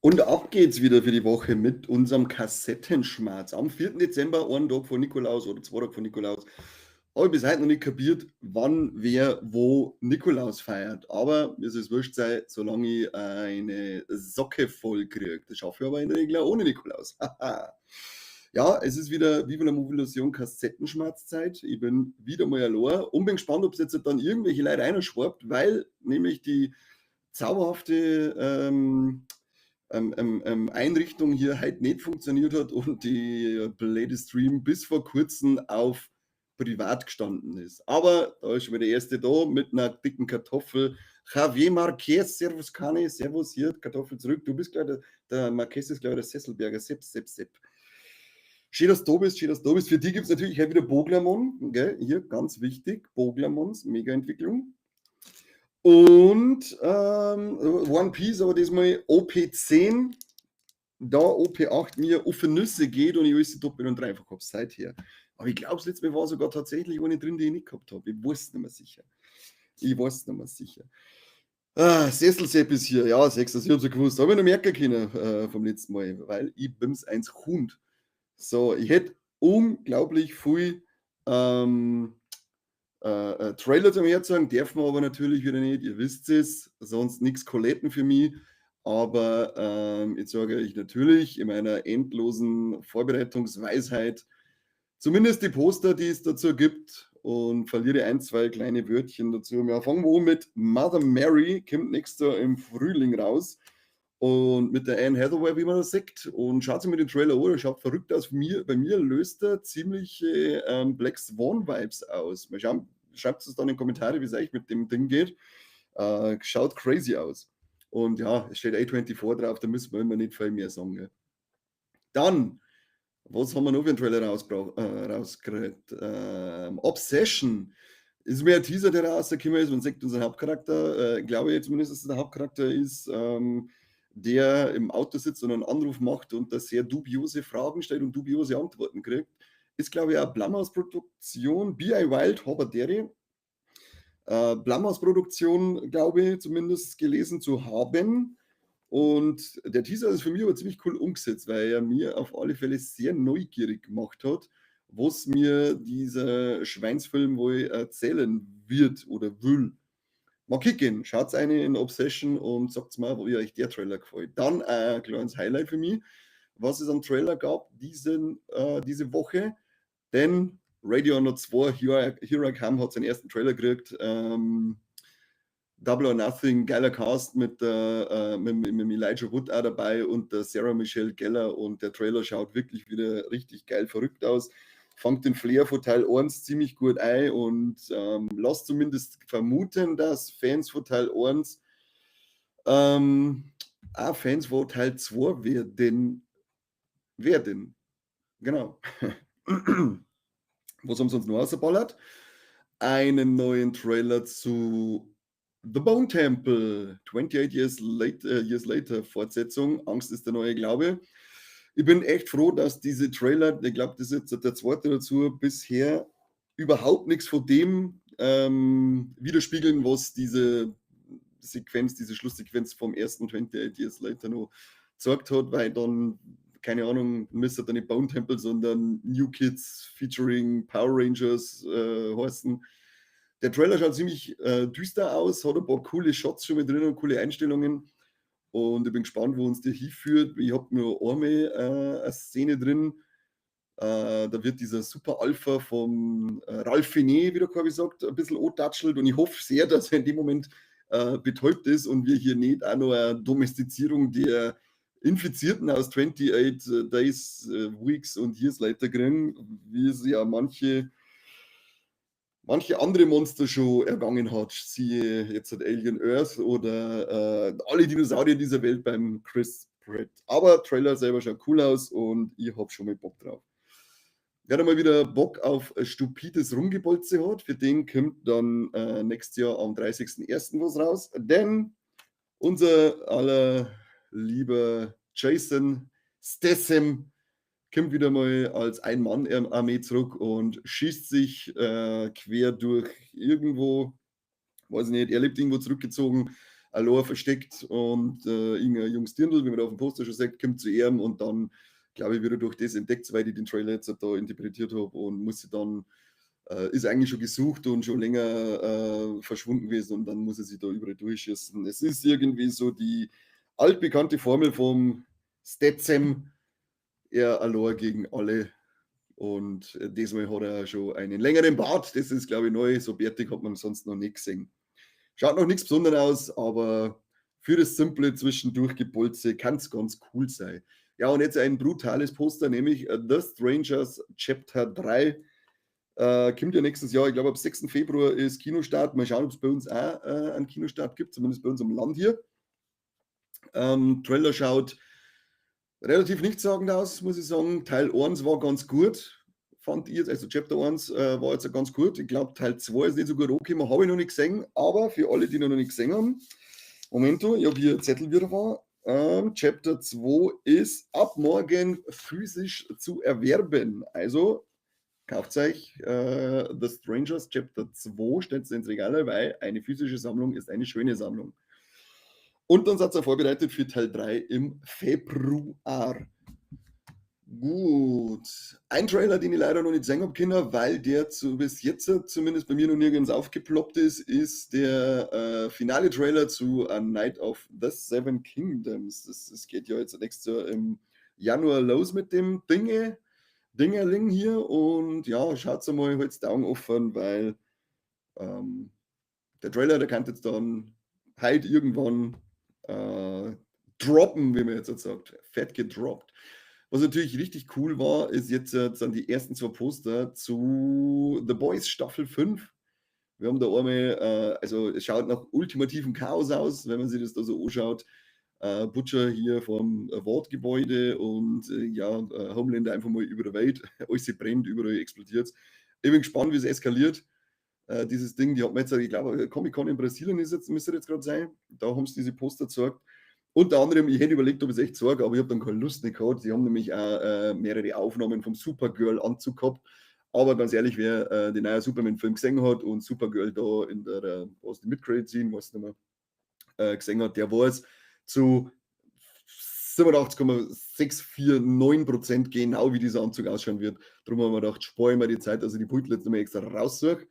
Und ab geht's wieder für die Woche mit unserem Kassettenschmarz. Am 4. Dezember, einen Tag vor Nikolaus oder 2 Tage vor Nikolaus, habe ich bis heute noch nicht kapiert, wann, wer, wo Nikolaus feiert. Aber mir ist es wurscht sein, solange ich eine Socke voll kriege. Das schaffe ich aber in der Regel auch ohne Nikolaus. Ja, es ist wieder Viva la Movilusion Kassettenschmarrzzeit. Ich bin wieder mal allein und bin gespannt, ob es jetzt dann irgendwelche Leute reinschwappt, weil nämlich die zauberhafte Einrichtung hier heute nicht funktioniert hat und die blöde Stream bis vor kurzem auf privat gestanden ist. Aber da ist schon wieder der Erste da mit einer dicken Kartoffel. Javier Marquez, Servus Kani, Servus hier, Kartoffel zurück. Du bist gleich der Marquez ist gleich der Sesselberger, Sepp, Sepp, Sepp. Schön, dass du da bist, schön, dass du da bist. Für die gibt es natürlich heute wieder Boglamon, gell? Hier ganz wichtig, Boglamons, Mega-Entwicklung. Und One Piece, aber diesmal OP10, da OP8 mir auf Nüsse geht und ich alles doppelt und dreifach habe, seither. Aber ich glaube, das letzte Mal war sogar tatsächlich eine drin, die ich nicht gehabt habe. Ich weiß nicht mehr sicher. Ich weiß nicht mehr sicher. Ah, Sesselsepp ist hier. Ja, sechs, ich hab's ja gewusst. Habe ich noch merken können vom letzten Mal, weil ich bin's eins Hund. So, ich hätte unglaublich viel Trailer zum Herzeigen, darf man aber natürlich wieder nicht, ihr wisst es, sonst nichts Koletten für mich. Aber jetzt sage ich natürlich in meiner endlosen Vorbereitungsweisheit zumindest die Poster, die es dazu gibt, und verliere ein, zwei kleine Wörtchen dazu. Wir fangen wir an mit Mother Mary, kommt nächstes Jahr im Frühling raus. Und mit der Anne Hathaway, wie man das sieht. Und schaut sich mir den Trailer an, der schaut verrückt aus. Bei mir löst er ziemliche Black Swan-Vibes aus. Mal schauen, schreibt es dann in die Kommentare, wie es euch mit dem Ding geht. Schaut crazy aus. Und ja, es steht A24 drauf, da müssen wir immer nicht viel mehr sagen. Gell? Dann, was haben wir noch für einen Trailer rausgekriegt? Obsession. Ist mehr ein Teaser, der rausgekommen ist. Man sieht unseren Hauptcharakter, glaube ich zumindest, dass es der Hauptcharakter ist, der im Auto sitzt und einen Anruf macht und da sehr dubiose Fragen stellt und dubiose Antworten kriegt. Ist, glaube ich, eine Blumhouse-Produktion, B.I. Wild, Haberdere. Blumhouse-Produktion, glaube ich, zumindest gelesen zu haben. Und der Teaser ist für mich aber ziemlich cool umgesetzt, weil er mir auf alle Fälle sehr neugierig gemacht hat, was mir dieser Schweinsfilm wohl erzählen wird oder will. Mal kicken, schaut eine in Obsession und sagt mal, wie euch der Trailer gefällt. Dann ein kleines Highlight für mich, was es am Trailer gab diese Woche, denn Ready or Not 2, Here I Come hat seinen ersten Trailer gekriegt. Double or Nothing, geiler Cast mit Elijah Wood auch dabei und der Sarah Michelle Gellar, und der Trailer schaut wirklich wieder richtig geil verrückt aus. Fangt den Flair von Teil 1 ziemlich gut ein und lasst zumindest vermuten, dass Fans von Teil 1 auch Fans von Teil 2 werden. Genau. Was haben sie uns noch rausgeballert? Einen neuen Trailer zu The Bone Temple, 28 Years Later Fortsetzung, Angst ist der neue Glaube. Ich bin echt froh, dass diese Trailer, ich glaube, das ist jetzt der zweite dazu, bisher überhaupt nichts von dem widerspiegeln, was diese Sequenz, diese Schlusssequenz vom ersten 28 Years Later noch gezeigt hat, weil dann, keine Ahnung, müsste dann nicht Bone Temple, sondern New Kids featuring Power Rangers heißen. Der Trailer schaut ziemlich düster aus, hat ein paar coole Shots schon mit drin und coole Einstellungen. Und ich bin gespannt, wo uns der hinführt. Ich habe nur einmal eine Szene drin. Da wird dieser Super Alpha vom Ralph Fiennes, wie der Corby sagt, ein bisschen antatschelt. Und ich hoffe sehr, dass er in dem Moment betäubt ist und wir hier nicht auch noch eine Domestizierung der Infizierten aus 28 Days, Weeks und Years Later kriegen, wie es ja manche andere Monster schon ergangen hat. Siehe jetzt hat Alien Earth oder alle Dinosaurier dieser Welt beim Chris Pratt. Aber Trailer selber schaut cool aus und ich hab schon mal Bock drauf. Wer da mal wieder Bock auf stupides Rumgebolze hat, für den kommt dann nächstes Jahr am 30.01. was raus. Denn unser aller lieber Jason Statham kommt wieder mal als Ein-Mann-Armee zurück und schießt sich quer durch irgendwo, weiß ich nicht, er lebt irgendwo zurückgezogen. allein versteckt und irgendein junges Dirndl, wie man da auf dem Poster schon sagt, kommt zu ihm und dann, glaube ich, wird er durch das entdeckt, weil ich den Trailer jetzt da interpretiert habe und muss sie dann, ist eigentlich schon gesucht und schon länger verschwunden gewesen und dann muss er sich da überall durchschießen. Es ist irgendwie so die altbekannte Formel vom Statham, er allein gegen alle. Und diesmal hat er schon einen längeren Bart. Das ist, glaube ich, neu. So bärtig hat man sonst noch nicht gesehen. Schaut noch nichts Besonderes aus, aber für das simple Zwischendurchgebolze kann es ganz cool sein. Ja, und jetzt ein brutales Poster, nämlich The Strangers Chapter 3. Kommt ja nächstes Jahr, ich glaube, ab 6. Februar ist Kinostart. Mal schauen, ob es bei uns auch einen Kinostart gibt, zumindest bei uns im Land hier. Trailer schaut relativ nichtssagend aus, muss ich sagen. Teil 1 war ganz gut, fand ich jetzt. Also Chapter 1 war jetzt ganz gut. Ich glaube, Teil 2 ist nicht so gut angekommen, habe ich noch nicht gesehen. Aber für alle, die noch nicht gesehen haben, Momento, ich habe hier Zettel wieder war. Chapter 2 ist ab morgen physisch zu erwerben. Also kauft euch The Strangers Chapter 2, stellt es ins Regal, weil eine physische Sammlung ist eine schöne Sammlung. Und dann seid ihr vorbereitet für Teil 3 im Februar. Gut. Ein Trailer, den ich leider noch nicht sehen habe können, weil der bis jetzt zumindest bei mir noch nirgends aufgeploppt ist, ist der finale Trailer zu A Knight of the Seven Kingdoms. Das geht ja jetzt nächstes Jahr im Januar los mit dem Dingerling hier. Und ja, schaut mal, halt's die Augen offen, weil der Trailer, der kann jetzt dann heute irgendwann droppen, wie man jetzt sagt. Fett gedroppt. Was natürlich richtig cool war, ist jetzt sind die ersten 2 Poster zu The Boys Staffel 5. Wir haben da einmal, also es schaut nach ultimativem Chaos aus, wenn man sich das da so anschaut. Butcher hier vorm Vought-Gebäude und Homelander einfach mal über der Welt. Alles brennt, überall explodiert. Ich bin gespannt, wie es eskaliert. Dieses Ding, die hat man jetzt, ich glaube, Comic-Con in Brasilien ist jetzt, müsste jetzt gerade sein. Da haben sie diese Poster gezeigt. Unter anderem, ich hätte überlegt, ob ich es echt zeige, aber ich habe dann keine Lust nicht gehabt. Sie haben nämlich auch mehrere Aufnahmen vom Supergirl-Anzug gehabt. Aber ganz ehrlich, wer den neuen Superman-Film gesehen hat und Supergirl da in der, was die Mid-Credit-Scene, weiß nicht mehr, gesehen hat, der weiß zu 87,649% genau, wie dieser Anzug ausschauen wird. Darum haben wir gedacht, spare ich mir die Zeit, dass ich die Pultel jetzt nochmal extra raussuche.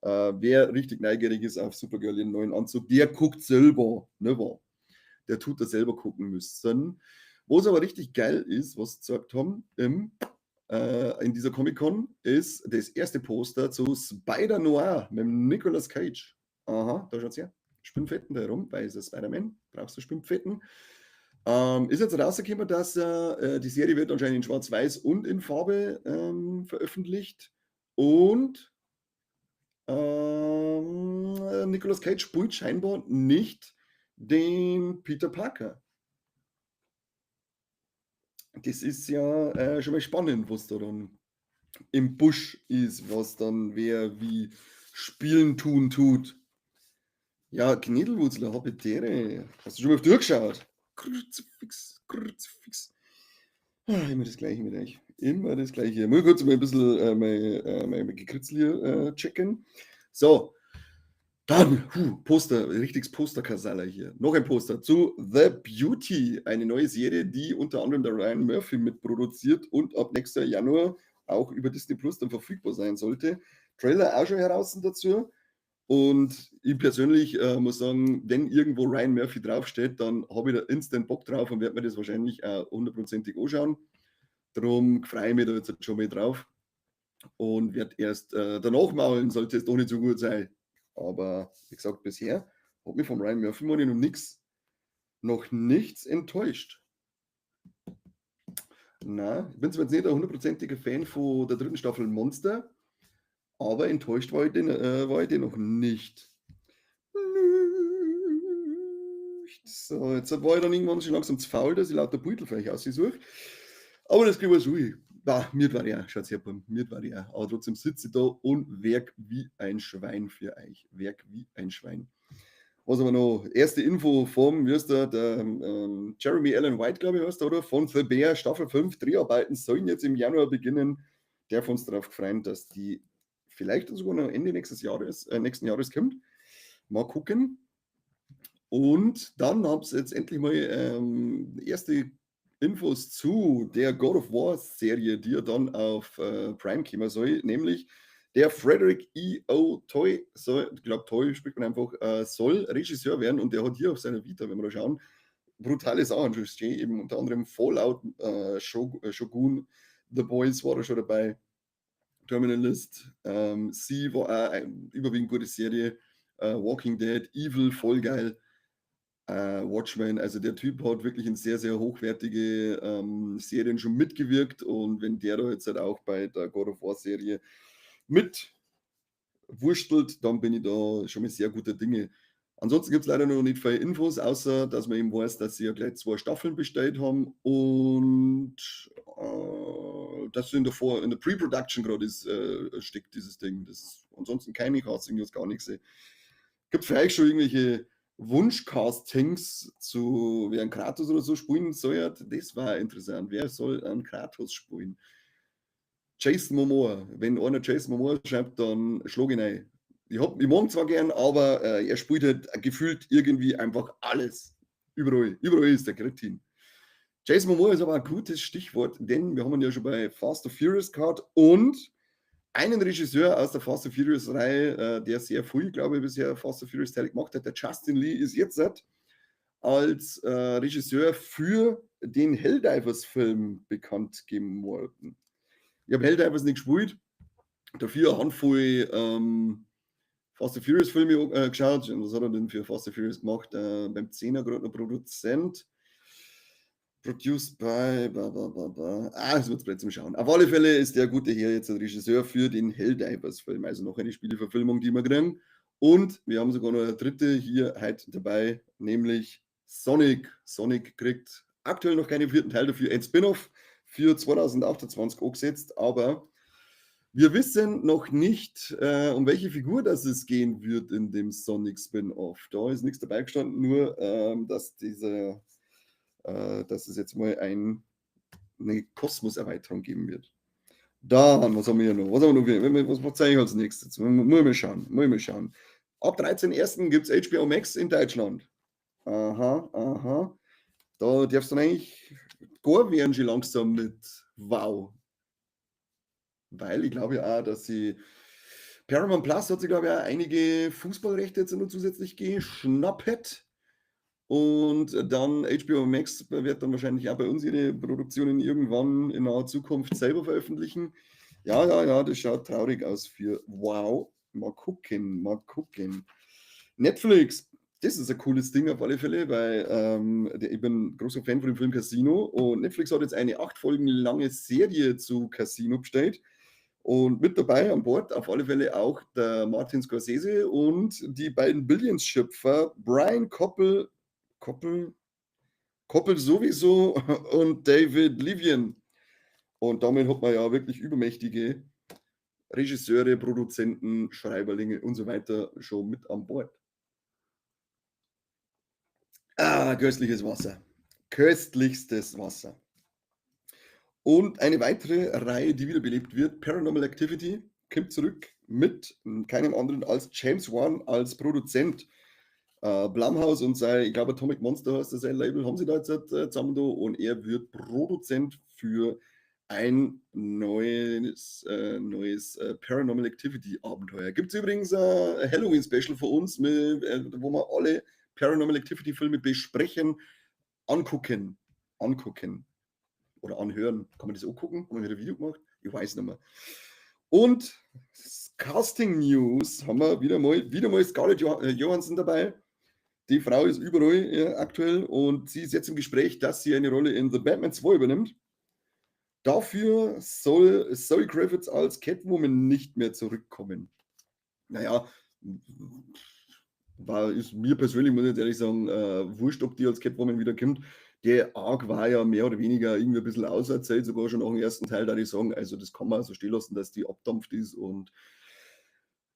Wer richtig neugierig ist auf Supergirl, ihren neuen Anzug, der guckt selber, ne wahr? Der tut das selber gucken müssen. Wo es aber richtig geil ist, was sie gezeigt haben in dieser Comic-Con, ist das erste Poster zu Spider-Noir mit Nicolas Cage. Aha, da schaut's her. Spinnfetten da herum, weil es ist Spider-Man, brauchst du Spinnfetten. Ist jetzt rausgekommen, dass die Serie wird anscheinend in Schwarz-Weiß und in Farbe veröffentlicht. Und Nicolas Cage spielt scheinbar nicht den Peter Parker. Das ist ja schon mal spannend, was da dann im Busch ist, was dann wer wie spielen tun tut. Ja, Knädelwurzler, Habitäre. Hast du schon mal auf die Uhr geschaut? Kruzifix, Kruzifix. Ah, immer das Gleiche mit euch. Immer das Gleiche. Mal kurz mal ein bisschen mein Gekritzel hier checken. So. Dann, Poster, richtiges Poster-Kasala hier. Noch ein Poster zu The Beauty, eine neue Serie, die unter anderem der Ryan Murphy mitproduziert und ab nächster Januar auch über Disney Plus dann verfügbar sein sollte. Trailer auch schon heraus dazu. Und ich persönlich muss sagen, wenn irgendwo Ryan Murphy draufsteht, dann habe ich da instant Bock drauf und werde mir das wahrscheinlich auch hundertprozentig anschauen. Darum freue ich mich da jetzt schon mal drauf und werde erst danach maulen, sollte es doch nicht so gut sein. Aber wie gesagt, bisher hat mich vom Ryan Murphy noch nichts enttäuscht. Na, ich bin zwar jetzt nicht ein hundertprozentiger Fan von der dritten Staffel Monster, aber enttäuscht war ich den noch nicht. So, jetzt war ich dann irgendwann schon langsam zu faul, dass ich lauter Beutel für euch aussuche. Aber das kriegen wir so hin. Bah, mir war ja, schaut's her, mir war ja. Aber trotzdem sitze ich da und werk wie ein Schwein für euch. Werk wie ein Schwein. Was aber noch? Erste Info vom, wie heißt der Jeremy Allen White, glaube ich, heißt der, oder? Von The Bear, Staffel 5, Dreharbeiten sollen jetzt im Januar beginnen. Der von uns darauf gefreut, dass die vielleicht sogar noch Ende nächsten Jahres kommt. Mal gucken. Und dann haben's jetzt endlich mal erste Infos zu der God of War Serie, die ja dann auf Prime kommen soll, nämlich der Frederick E. O. Toye soll, ich glaube, Toye spricht man einfach, soll Regisseur werden und der hat hier auf seiner Vita, wenn wir da schauen, brutale Sachen schon stehen, eben unter anderem Fallout, Shogun, The Boys war da schon dabei, Terminal List, See war auch eine überwiegend gute Serie, Walking Dead, Evil, voll geil, Watchmen, also der Typ hat wirklich in sehr, sehr hochwertige Serien schon mitgewirkt und wenn der da jetzt halt auch bei der God of War Serie mitwurstelt, dann bin ich da schon mal sehr guter Dinge. Ansonsten gibt es leider noch nicht viele Infos, außer dass man eben weiß, dass sie ja gleich zwei Staffeln bestellt haben und dass in der Pre-Production gerade ist, steckt dieses Ding. Das, ansonsten keine Casting News, gar nichts. Gibt vielleicht schon irgendwelche Wunschcastings zu, wer einen Kratos oder so spielen soll? Das war interessant. Wer soll einen Kratos spielen? Jason Momoa. Wenn einer Jason Momoa schreibt, dann schlag ihn ein. Ich mag ihn zwar gern, aber er spielt halt gefühlt irgendwie einfach alles. Überall. Überall ist der Kretin. Jason Momoa ist aber ein gutes Stichwort, denn wir haben ihn ja schon bei Fast and Furious gehabt und einen Regisseur aus der Fast and Furious Reihe, der sehr früh, glaube ich, bisher Fast and Furious Teile gemacht hat, der Justin Lee, ist jetzt als Regisseur für den Helldivers-Film bekannt geworden. Ich habe Helldivers nicht gespielt, dafür eine Handvoll Fast and Furious Filme geschaut. Und was hat er denn für Fast and Furious gemacht? Beim 10er gerade noch Produzent. Produced by, bla bla bla bla. Ah, das wird blöd zum Schauen. Auf alle Fälle ist der gute Herr jetzt der Regisseur für den Helldivers-Film, also noch eine Spieleverfilmung, die wir kriegen. Und wir haben sogar noch eine dritte hier heute dabei, nämlich Sonic. Sonic kriegt aktuell noch keinen vierten Teil, dafür ein Spin-off für 2028 angesetzt, aber wir wissen noch nicht, um welche Figur das es gehen wird in dem Sonic Spin-off. Da ist nichts dabei gestanden, nur dass es jetzt mal eine Kosmoserweiterung geben wird. Dann, was haben wir hier noch? Was haben wir noch? Was zeige ich als Nächstes? Muss mal schauen. Muss mal schauen. Ab 13.01. gibt es HBO Max in Deutschland. Aha. Da darfst du eigentlich gar werden schon langsam mit Wow. Weil ich glaube ja auch, dass sie Paramount Plus hat sich, glaube ich, auch einige Fußballrechte jetzt noch zusätzlich geschnappt. Und dann HBO Max wird dann wahrscheinlich auch bei uns ihre Produktionen irgendwann in naher Zukunft selber veröffentlichen. Ja, das schaut traurig aus für Wow. Mal gucken, mal gucken. Netflix, das ist ein cooles Ding auf alle Fälle, weil ich bin großer Fan von dem Film Casino und Netflix hat jetzt eine 8 Folgen lange Serie zu Casino bestellt. Und mit dabei an Bord auf alle Fälle auch der Martin Scorsese und die beiden Billions-Schöpfer Brian Koppel, Koppel, Koppel sowieso und David Levien. Und damit hat man ja wirklich übermächtige Regisseure, Produzenten, Schreiberlinge und so weiter schon mit an Bord. Ah, köstliches Wasser. Köstlichstes Wasser. Und eine weitere Reihe, die wiederbelebt wird, Paranormal Activity, kommt zurück mit keinem anderen als James Wan als Produzent. Blumhouse und sein, ich glaube, Atomic Monster heißt das sein Label, haben sie da jetzt zusammen da und er wird Produzent für ein neues Paranormal Activity Abenteuer. Gibt es übrigens ein Halloween Special für uns, wo wir alle Paranormal Activity Filme besprechen, angucken, angucken oder anhören. Kann man das auch gucken? Haben wir wieder ein Video gemacht? Ich weiß nicht mehr. Und Casting News haben wir wieder mal Scarlett Johansson dabei. Die Frau ist überall, ja, aktuell und sie ist jetzt im Gespräch, dass sie eine Rolle in The Batman 2 übernimmt. Dafür soll Zoe Kravitz als Catwoman nicht mehr zurückkommen. Naja, ist mir persönlich, muss ich jetzt ehrlich sagen, wurscht, ob die als Catwoman wieder kommt. Der Arc war ja mehr oder weniger irgendwie ein bisschen auserzählt, sogar schon nach dem ersten Teil, da ich sagen, also das kann man so stehen lassen, dass die abdampft ist und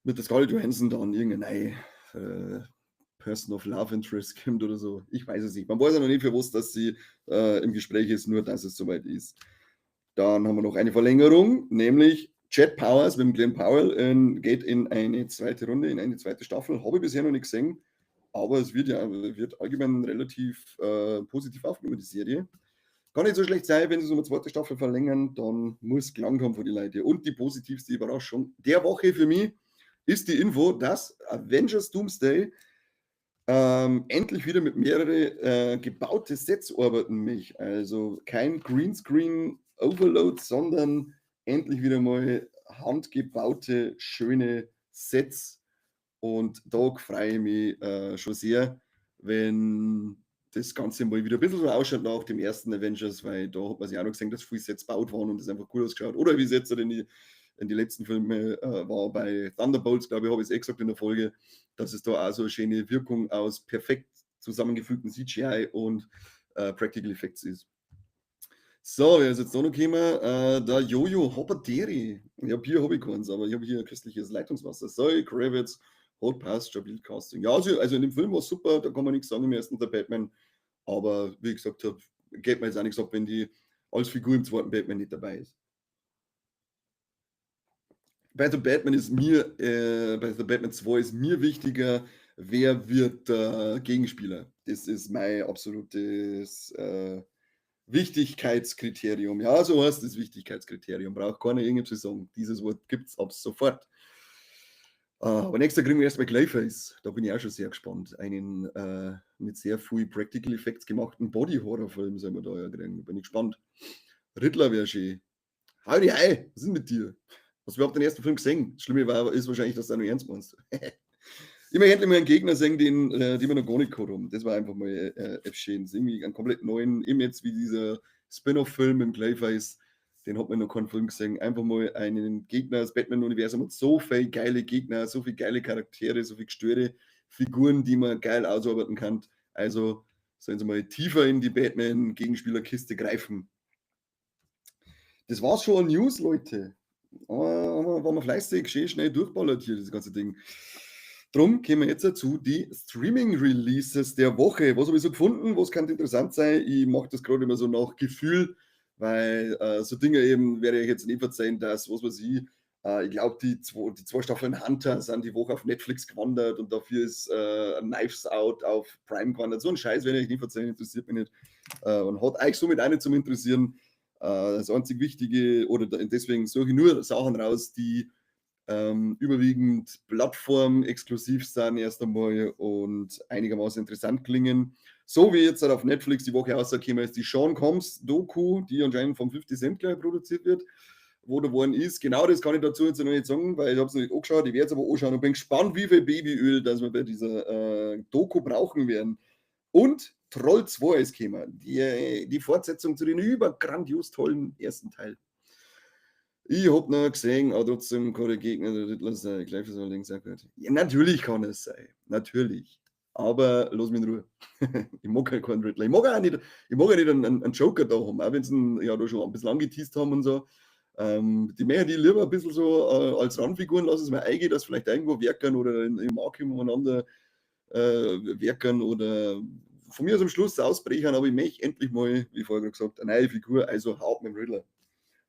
mit der Scarlett Johansson dann irgendeine Person of Love Interest kommt oder so. Ich weiß es nicht. Man weiß ja noch nicht, für was, dass sie im Gespräch ist, nur dass es soweit ist. Dann haben wir noch eine Verlängerung, nämlich Jet Powers mit dem Glen Powell geht in eine zweite Runde, in eine zweite Staffel. Habe ich bisher noch nicht gesehen, Aber es wird allgemein relativ positiv aufgenommen, die Serie. Kann nicht so schlecht sein, wenn sie es um eine zweite Staffel verlängern, dann muss gelangt haben von den Leuten. Und die positivste Überraschung der Woche für mich ist die Info, dass Avengers Doomsday endlich wieder mit mehreren gebaute Sets arbeiten möchte. Also kein Greenscreen Overload, sondern endlich wieder mal handgebaute, schöne Sets. Und da freue ich mich schon sehr, wenn das Ganze mal wieder ein bisschen so ausschaut nach dem ersten Avengers, weil da hat man sich auch noch gesehen, dass viele Sets gebaut waren und das einfach cool ausgeschaut. Oder wie es jetzt in die letzten Filme war bei Thunderbolts, glaube ich, habe ich es eh gesagt in der Folge, dass es da auch so eine schöne Wirkung aus perfekt zusammengefügten CGI und Practical Effects ist. So, wer ist jetzt da noch gekommen? Der Jojo Hobaderi. Ja, Bier habe ich keins, aber ich habe hier köstliches Leitungswasser. Zoe Kravitz, Hot Pass, stabil Casting. Ja, also in dem Film war es super, da kann man nichts sagen im ersten The Batman. Aber wie ich gesagt habe, geht mir jetzt auch nichts ab, wenn die als Figur im zweiten Batman nicht dabei ist. Bei The Batman 2 ist mir wichtiger, wer wird der Gegenspieler. Das ist mein absolutes Wichtigkeitskriterium. Ja, so heißt das Wichtigkeitskriterium. Braucht keiner irgendwie zu sagen. Dieses Wort gibt es ab sofort. Aber nächster kriegen wir erstmal Clayface. Da bin ich auch schon sehr gespannt. Einen mit sehr viel Practical Effects gemachten Body-Horror-Film sollen wir da ja kriegen. Bin ich gespannt. Riddler wäre schön. Howdy, hi, was ist denn mit dir? Hast du überhaupt den ersten Film gesehen? Das Schlimme ist wahrscheinlich, dass du auch noch ernst meinst. Ich möchte endlich mal einen Gegner sehen, den wir noch gar nicht gehabt haben. Das war einfach mal schön. Irgendwie einen komplett neuen, eben jetzt wie dieser Spin-off-Film mit Clayface, den hat man noch keinen Film gesehen. Einfach mal einen Gegner, das Batman-Universum hat so viele geile Gegner, so viele geile Charaktere, so viele gestörte Figuren, die man geil ausarbeiten kann. Also sollen sie mal tiefer in die Batman-Gegenspielerkiste greifen. Das war's schon an News, Leute. Aber waren wir fleißig, schön schnell durchballert hier, das ganze Ding. Drum kommen wir jetzt zu die Streaming-Releases der Woche. Was habe ich so gefunden? Was kann interessant sein? Ich mache das gerade immer so nach Gefühl, weil so Dinge eben werde ich jetzt nicht verzeihen, dass, was weiß ich, ich glaube, die zwei Staffeln Hunter sind die Woche auf Netflix gewandert und dafür ist Knives Out auf Prime gewandert. So ein Scheiß werde ich nicht verzeihen, interessiert mich nicht. Und hat eigentlich somit auch nicht zum Interessieren. Das einzig Wichtige, oder deswegen suche ich nur Sachen raus, die überwiegend plattformexklusiv sind erst einmal und einigermaßen interessant klingen. So wie jetzt halt auf Netflix die Woche rausgekommen ist, die Sean Combs Doku, die anscheinend vom 50 Cent gleich produziert wird, wo da worden ist. Genau das kann ich dazu jetzt noch nicht sagen, weil ich habe es noch nicht angeschaut. Ich werde es aber anschauen und bin gespannt, wie viel Babyöl das wir bei dieser Doku brauchen werden. Und Troll 2 ist gekommen, die Fortsetzung zu den übergrandios tollen ersten Teil. Ich hab noch gesehen, aber trotzdem kann der Gegner der Riddler sein. Gleich ist allerdings auch gut. Ja, natürlich kann es sein. Natürlich. Aber lass mich in Ruhe. Ich mag halt keinen Riddler. Ich mag auch nicht einen Joker da haben, auch wenn sie ihn ja da schon ein bisschen angeteased haben und so. Die möchte ich lieber ein bisschen so als Randfiguren lassen, es mir eingehen, dass vielleicht irgendwo werken oder im Arkham umeinander werken oder von mir aus am Schluss ausbrechen, aber ich möchte endlich mal, wie vorher gesagt, eine neue Figur, also haut mit dem Riddler.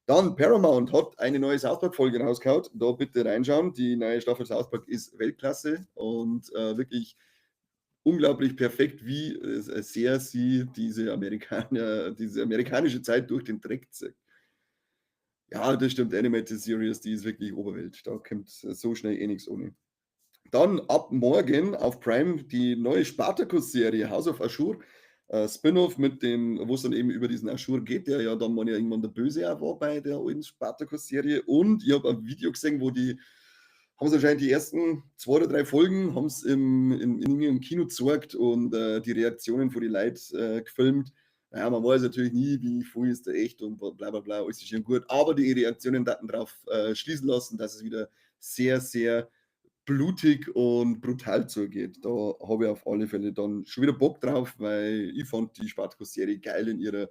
Dann Paramount hat eine neue South Park-Folge rausgehauen. Da bitte reinschauen. Die neue Staffel South Park ist Weltklasse und wirklich unglaublich perfekt, wie sehr sie diese amerikanische Zeit durch den Dreck zieht. Ja, das stimmt. Animated Series, die ist wirklich Oberwelt. Da kommt so schnell eh nichts ohne. Dann ab morgen auf Prime die neue Spartacus-Serie House of Ashur. Spin-off mit dem, wo es dann eben über diesen Ashur geht, der ja dann mal ja irgendwann der Böse auch war bei der alten Spartacus-Serie. Und ich habe ein Video gesehen, wo die haben sie anscheinend die ersten zwei oder drei Folgen haben es im Kino gezeigt und die Reaktionen von den Leuten gefilmt. Naja, man weiß natürlich nie, wie viel ist da echt und bla bla bla, alles ist schön gut. Aber die Reaktionen daten darauf schließen lassen, dass es wieder sehr, sehr blutig und brutal zugeht. Da habe ich auf alle Fälle dann schon wieder Bock drauf, weil ich fand die Spartacus-Serie geil in ihrer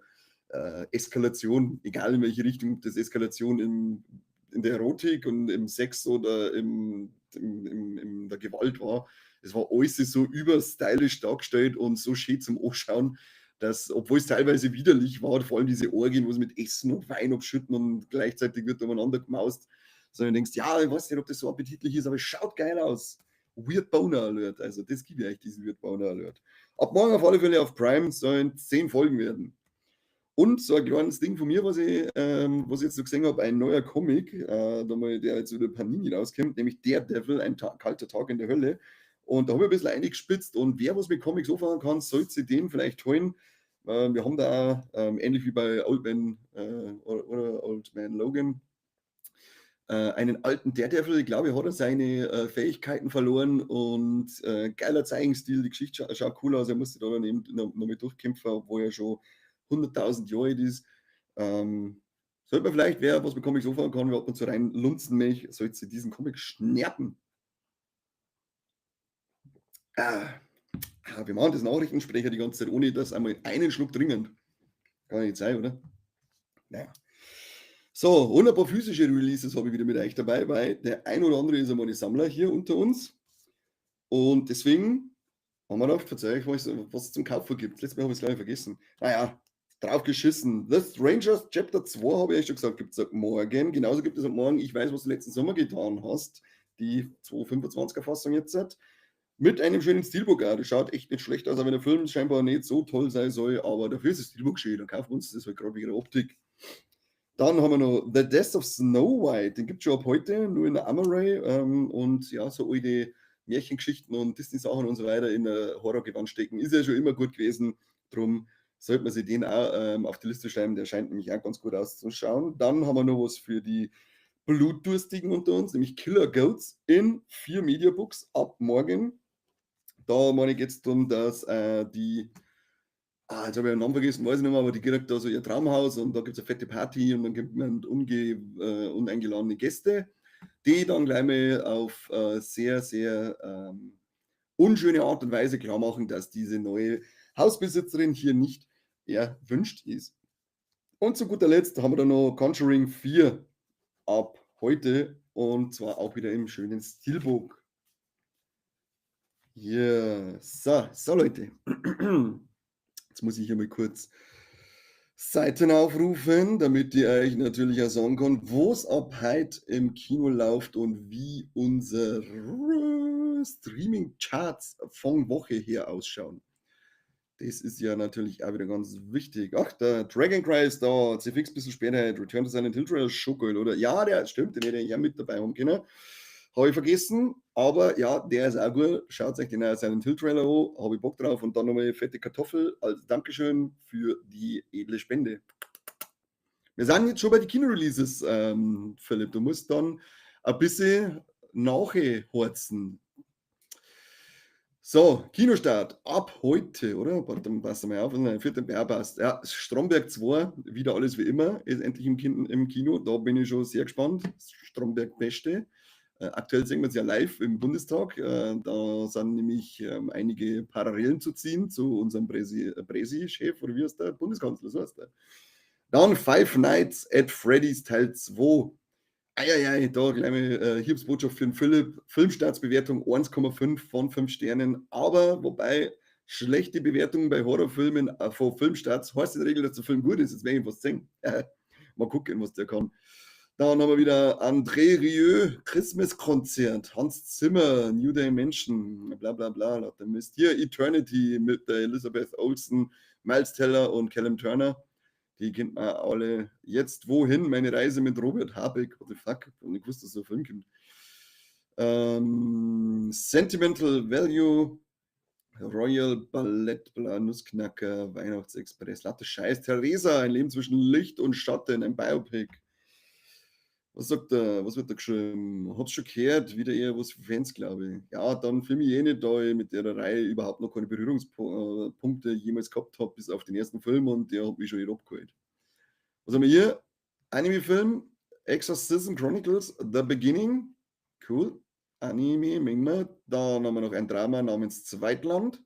Eskalation, egal in welche Richtung, das Eskalation in der Erotik und im Sex oder in der Gewalt war. Es war alles so überstylisch dargestellt und so schön zum Anschauen, dass, obwohl es teilweise widerlich war, vor allem diese Orgien, wo sie mit Essen und Wein abschütten und gleichzeitig wird umeinander gemaust, sondern du denkst, ja, ich weiß nicht, ob das so appetitlich ist, aber es schaut geil aus. Weird Boner Alert. Also das gibt ja echt diesen Weird Boner Alert. Ab morgen auf alle Fälle auf Prime sollen 10 Folgen werden. Und so ein kleines Ding von mir, was ich jetzt so gesehen habe, ein neuer Comic, da mal, der jetzt über Panini rauskommt, nämlich Daredevil, ein kalter Tag in der Hölle. Und da habe ich ein bisschen eingespitzt und wer was mit Comics anfangen kann, sollte sich den vielleicht holen. Wir haben da ähnlich wie bei Old Man oder Old Man Logan einen alten Daredevil, ich glaube, hat er seine Fähigkeiten verloren und geiler Zeichenstil, die Geschichte schaut cool aus, er musste da dann eben noch mit durchkämpfen, obwohl er schon 100.000 Jahre alt ist. Sollte man vielleicht, wer was mit Comics anfangen kann, wer ab und zu rein lunzen möchte, sollte sich diesen Comic schnappen. Ah, wir machen das Nachrichtensprecher die ganze Zeit, ohne dass einmal einen Schluck trinken. Kann nicht sein, oder? Naja. So, und ein paar physische Releases habe ich wieder mit euch dabei, weil der ein oder andere ist einmal ein Sammler hier unter uns. Und deswegen haben wir gedacht, verzeih euch, was es zum Kaufen gibt. Letztes Mal habe ich es, glaube ich, vergessen. Naja, drauf geschissen. The Strangers Chapter 2, habe ich euch schon gesagt, gibt es ab morgen. Genauso gibt es ab morgen, ich weiß, was du letzten Sommer getan hast. Die 225er Fassung jetzt. Mit einem schönen Steelbook auch. Das schaut echt nicht schlecht aus, auch wenn der Film scheinbar nicht so toll sein soll, aber dafür ist das Steelbook schön. Dann kaufen wir uns das halt gerade wegen der Optik. Dann haben wir noch The Death of Snow White. Den gibt es schon ab heute, nur in der Amaray. Und ja, so alte Märchengeschichten und Disney-Sachen und so weiter in der Horrorgewand stecken. Ist ja schon immer gut gewesen. Drum sollte man sich den auch auf die Liste schreiben. Der scheint nämlich auch ganz gut auszuschauen. Dann haben wir noch was für die Blutdurstigen unter uns, nämlich Killer Goats in 4 Mediabooks ab morgen. Da meine ich jetzt darum, dass die, jetzt habe ich den Namen vergessen, weiß ich nicht mehr, aber die kriegt da so ihr Traumhaus und da gibt es eine fette Party und dann gibt man uneingeladene Gäste, die dann gleich mal auf sehr, sehr unschöne Art und Weise klar machen, dass diese neue Hausbesitzerin hier nicht erwünscht ist. Und zu guter Letzt haben wir dann noch Conjuring 4 ab heute und zwar auch wieder im schönen Steelbook. Yeah. So Leute, jetzt muss ich hier mal kurz Seiten aufrufen, damit ich euch natürlich auch sagen kann, wo es ab heute im Kino läuft und wie unsere Streaming-Charts von Woche her ausschauen. Das ist ja natürlich auch wieder ganz wichtig. Ach, der Dragon Cry ist da, CFX ein bisschen später, Return to Silent Hill Trailer ist schon geil, oder? Ja, der stimmt, den hätte ich ja mit dabei haben können. Habe ich vergessen, aber ja, der ist auch gut. Schaut euch den Silent Hill Trailer an, habe ich Bock drauf. Und dann nochmal fette Kartoffel als Dankeschön für die edle Spende. Wir sind jetzt schon bei den Kino-Releases, Philipp. Du musst dann ein bisschen nachhorzen. So, Kinostart ab heute, oder? Warte, pass mal auf, nein, 4. passt. Ja, Stromberg 2, wieder alles wie immer, ist endlich im Kino. Da bin ich schon sehr gespannt. Stromberg Beste. Aktuell sehen wir es ja live im Bundestag. Da sind nämlich einige Parallelen zu ziehen zu unserem Präsi-Chef, oder wie heißt der? Bundeskanzler, so heißt der. Dann Five Nights at Freddy's Teil 2. Eieiei, da gleich mal Hiobsbotschaft für den Philipp. Filmstartsbewertung 1,5 von 5 Sternen. Aber wobei schlechte Bewertungen bei Horrorfilmen von Filmstarts heißt in der Regel, dass der Film gut ist. Jetzt werde ich was sehen. Mal gucken, was der kann. Dann haben wir wieder André Rieu, Christmas-Konzert, Hans Zimmer, New Dimension, bla bla bla, lauter Mist. Hier Eternity mit der Elizabeth Olsen, Miles Teller und Callum Turner. Die kennt man alle. Jetzt wohin? Meine Reise mit Robert Habeck. What the fuck? Und ich wusste, dass so ein Film kommt. Sentimental Value, Royal Ballett, bla, Nussknacker, Weihnachtsexpress, Latte Scheiß, Theresa, ein Leben zwischen Licht und Schatten, ein Biopic. Was sagt er? Was wird da geschrieben? Hab's schon gehört, wieder eher was für Fans, glaube ich. Ja, dann für mich eh nicht, da ich mit der Reihe überhaupt noch keine Berührungspunkte jemals gehabt habe, bis auf den ersten Film und der hat mich schon nicht abgeholt. Was haben wir hier? Anime-Film, Exorcism Chronicles, The Beginning. Cool. Anime, mengen wir. Dann haben wir noch ein Drama namens Zweitland.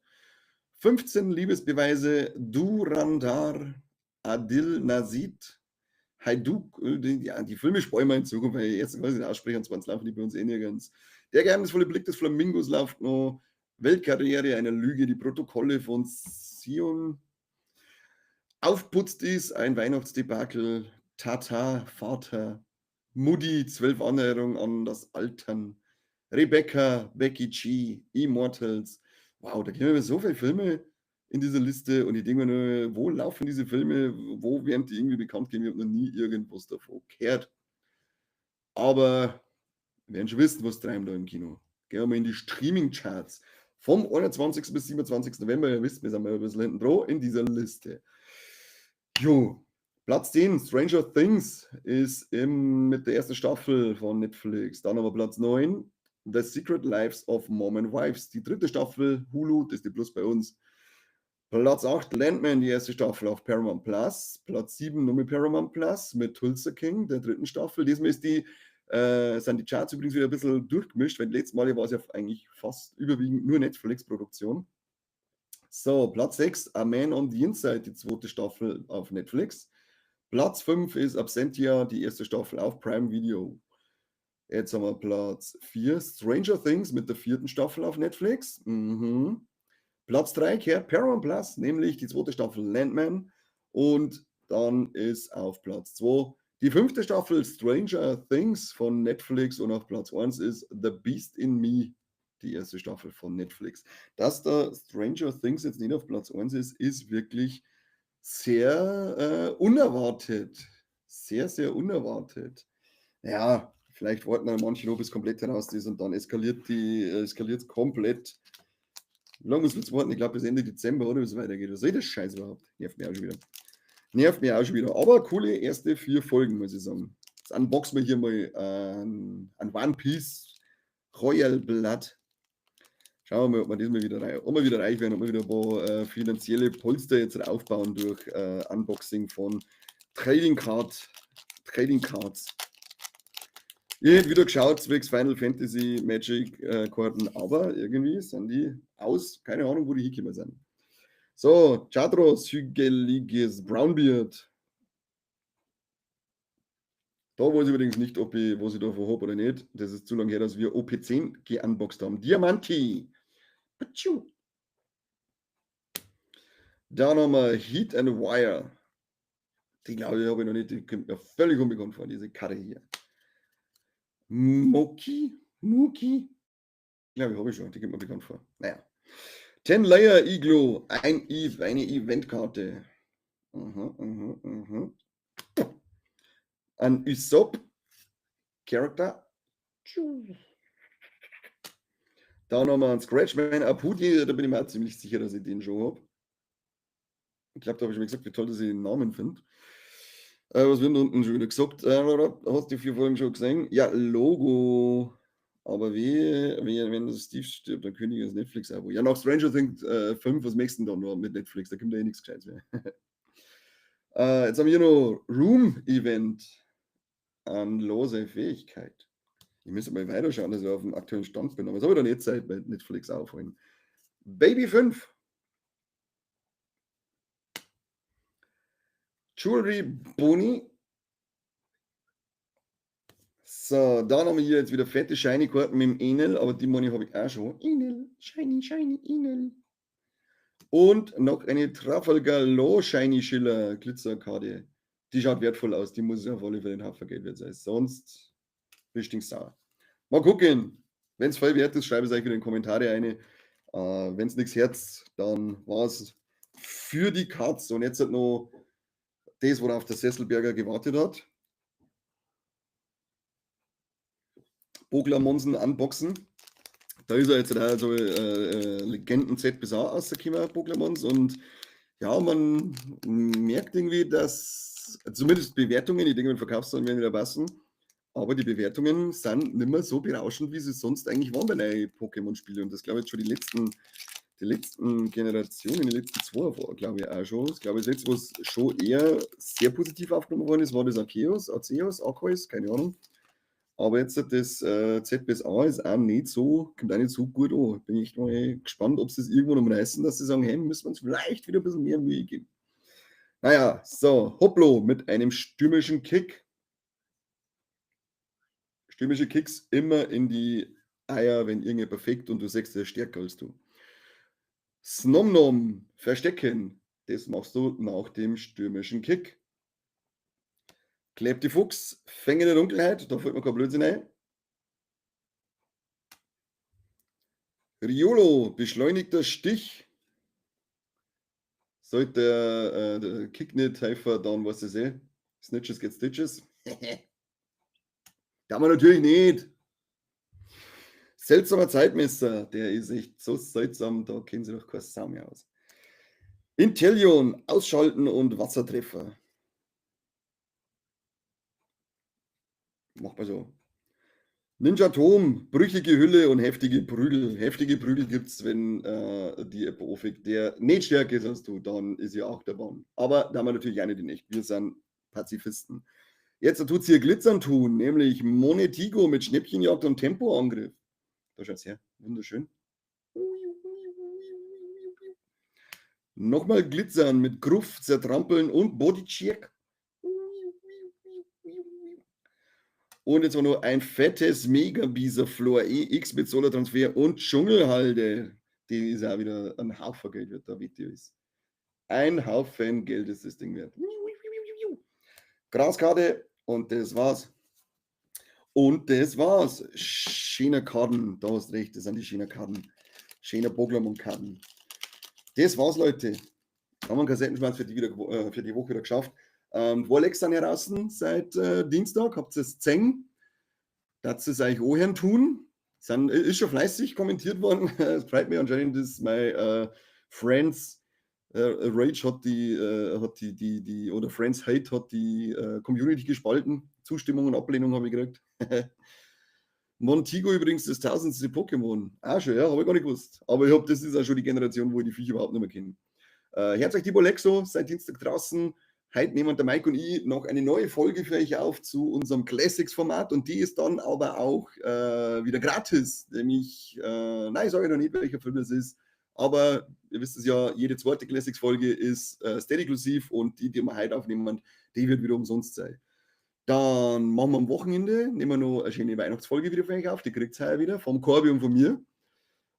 15 Liebesbeweise, Durandar, Adil Nazid. Haiduk, ja, die Filme sparen wir in Zukunft, weil ich jetzt weiß ich nicht aussprechen, und zwar laufen die bei uns eh nirgends. Der geheimnisvolle Blick des Flamingos läuft noch. Weltkarriere einer Lüge, die Protokolle von Sion. Aufputzt ist ein Weihnachtsdebakel. Tata, Vater, Mutti, 12 Annäherungen an das Altern. Rebecca, Becky G, Immortals. Wow, da kommen mir so viele Filme in dieser Liste und ich denke mir nur, wo laufen diese Filme, wo werden die irgendwie bekannt gegeben? Ich habe noch nie irgendwas davon gehört. Aber wir werden schon wissen, was treiben da im Kino. Gehen wir mal in die Streaming-Charts. Vom 21. bis 27. November, ihr wisst, wir sind mal ein bisschen hinten dran in dieser Liste. Jo, Platz 10, Stranger Things ist mit der ersten Staffel von Netflix. Dann aber Platz 9, The Secret Lives of Mormon Wives. Die dritte Staffel, Hulu, Disney Plus bei uns. Platz 8, Landman, die erste Staffel auf Paramount Plus. Platz 7, nur mit Paramount Plus, mit Tulsa King, der dritten Staffel. Diesmal sind die Charts übrigens wieder ein bisschen durchgemischt, weil letztes Mal war es ja eigentlich fast überwiegend nur Netflix-Produktion. So, Platz 6, A Man on the Inside, die zweite Staffel auf Netflix. Platz 5 ist Absentia, die erste Staffel auf Prime Video. Jetzt haben wir Platz 4, Stranger Things mit der vierten Staffel auf Netflix. Platz 3 kehrt Paramount Plus, nämlich die zweite Staffel Landman. Und dann ist auf Platz 2 die fünfte Staffel Stranger Things von Netflix und auf Platz 1 ist The Beast in Me, die erste Staffel von Netflix. Dass da Stranger Things jetzt nicht auf Platz 1 ist, ist wirklich sehr unerwartet. Sehr, sehr unerwartet. Ja, vielleicht warten dann manche noch, bis komplett heraus ist und dann eskaliert es komplett. Wie lange muss man jetzt warten? Ich glaube bis Ende Dezember, oder wie es weitergeht. Was soll das Scheiß überhaupt? Nervt mich auch schon wieder. Nervt mich auch schon wieder. Aber coole erste 4 Folgen, muss ich sagen. Jetzt unboxen wir hier mal ein One Piece Royal Blood. Schauen wir mal, ob wir diesmal wieder reich, ob wir wieder reich werden, ob wir wieder ein paar finanzielle Polster jetzt aufbauen durch Unboxing von Trading Cards. Ich hätte wieder geschaut, zwecks Final Fantasy Magic Karten, aber irgendwie sind die aus. Keine Ahnung, wo die hingekommen sind. So, Chadros, Hügeliges, Brownbeard. Da weiß ich übrigens nicht, ob ich, was ich davon habe oder nicht. Das ist zu lange her, dass wir OP10 geunboxed haben. Diamanti. Patschu. Dann haben wir Heat and Wire. Die glaube ich, habe ich noch nicht. Die kommt mir völlig unbekannt vor, diese Karte hier. Moki? Muki? Glaube ich, habe ich schon. Die kommt mir bekannt vor. Naja. Ten Layer Iglo. Eine Eventkarte. Ein Usopp Character. Dann haben wir einen Scratchman Aputi, da bin ich mir auch ziemlich sicher, dass ich den schon habe. Ich glaube, da habe ich schon mal gesagt, wie toll, dass ich den Namen finde. Was wird da unten schon wieder gesagt? Hast du die 4 Folgen schon gesehen? Ja, Logo. Aber wie, wenn das Steve stirbt, dann kündige ich das Netflix-Abo. Ja, nach Stranger Things 5, was möchtest du denn da noch mit Netflix? Da kommt ja eh nichts Gescheites mehr. Jetzt haben wir hier noch Room Event. An lose Fähigkeit. Ich müsste mal weiterschauen, dass ich auf dem aktuellen Stand bin. Aber das habe ich dann nicht Zeit bei Netflix aufholen. Baby 5. Jewelry Boni. So, dann haben wir hier jetzt wieder fette Shiny-Karten mit dem Enel, aber die Money habe ich auch schon. Enel, Shiny, Shiny, Enel. Und noch eine Trafalgar Law Shiny Schiller Glitzerkarte. Die schaut wertvoll aus, die muss auf alle Fälle den Haufen Geld wert sein. Sonst bist du sauer. Mal gucken. Wenn es voll wert ist, schreibe es euch wieder in die Kommentare eine. Wenn es nichts herz, dann war es für die Katz. Und jetzt hat noch das, worauf der Sesselberger gewartet hat. Bogler Monsen unboxen. Da ist er jetzt also Legenden Z bis A rausgekommen, Bogler Mons. Und ja, man merkt irgendwie, dass zumindest Bewertungen, ich denke, mit Verkaufszahlen werden wieder passen, aber die Bewertungen sind nicht mehr so berauschend, wie sie sonst eigentlich waren bei neuen Pokémon-Spielen. Und das glaube ich jetzt schon die letzten Generationen, die letzten zwei, glaube ich auch schon. Ich glaube, das letzte, was schon eher sehr positiv aufgenommen worden ist, war das Arceus, Arceus, Arceus, keine Ahnung. Aber jetzt das ZBSA ist auch nicht so, kommt auch nicht so gut an. Bin ich mal gespannt, ob sie es irgendwo noch reißen, dass sie sagen, hey, müssen wir uns vielleicht wieder ein bisschen mehr Mühe geben. Naja, so, Hopplo mit einem stürmischen Kick. Stürmische Kicks immer in die Eier, wenn irgendjemand perfekt und du sagst, der ist stärker als du. Snomnom, verstecken. Das machst du nach dem stürmischen Kick. Klebt die Fuchs, Fänge der Dunkelheit, da fällt mir kein Blödsinn ein. Riolo, beschleunigter Stich. Sollte der Kick nicht helfen, dann was ist eh. Snitches get stitches. Da wir natürlich nicht. Seltsamer Zeitmesser, der ist echt so seltsam, da kennen sie doch kein Sau mehr aus. Intellion, Ausschalten und Wassertreffer. Macht man so. Ninja Tom, brüchige Hülle und heftige Prügel. Heftige Prügel gibt es, wenn die Epophik, der nicht stärker ist als du, dann ist ja auch der Bahn. Aber da haben wir natürlich eine, die nicht. Wir sind Pazifisten. Jetzt tut sie hier Glitzern tun, nämlich Monetigo mit Schnäppchenjagd und Tempoangriff. Da schaut's her. Wunderschön. Nochmal Glitzern mit Gruft, Zertrampeln und Bodycheck. Und jetzt auch noch ein fettes Mega-Bisaflor EX mit Solartransfer und Dschungelhalde. Die ist auch wieder ein Haufen Geld wert, da Video ist. Ein Haufen Geld ist das Ding wert. Graskarte und das war's. Und das war's. Schöner Karten, da hast recht, das sind die schönen Karten. Schöner Pokémon-Karten. Das war's, Leute. Haben wir einen Kassettenschwanz für die Woche wieder geschafft. Warlex sind heraus seit Dienstag. Habt ihr es gesehen? Das ist eigentlich auch tun. Ist schon fleißig kommentiert worden. Es freut mich anscheinend, dass mein Friends Rage hat die oder Friends Hate hat die Community gespalten. Zustimmung und Ablehnung habe ich gekriegt. Montego übrigens das 1000. Pokémon. Ah, schon, ja, habe ich gar nicht gewusst. Aber ich hab, das ist auch schon die Generation, wo ich die Viecher überhaupt nicht mehr kenne. Herzlich die Bolexo, seit Dienstag draußen. Heute nehmen der Mike und ich noch eine neue Folge für euch auf zu unserem Classics-Format und die ist dann aber auch wieder gratis. Nämlich, nein, ich sage noch nicht, welcher Film das ist, aber ihr wisst es ja, jede zweite Classics-Folge ist Steady-exklusiv und die, die wir heute aufnehmen, die wird wieder umsonst sein. Dann machen wir am Wochenende, nehmen wir noch eine schöne Weihnachtsfolge wieder für euch auf, die kriegt ihr heuer wieder vom Corby und von mir.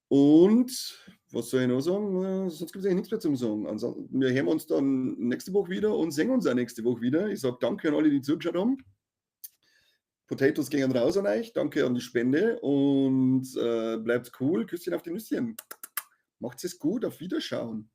Und was soll ich noch sagen? Sonst gibt es eigentlich nichts mehr zum Sagen. Ansonsten, wir hören uns dann nächste Woche wieder und sehen uns auch nächste Woche wieder. Ich sage danke an alle, die zugeschaut haben. Potatoes gehen raus an euch. Danke an die Spende und bleibt cool. Küsschen auf die Nüsschen. Macht's es gut. Auf Wiederschauen.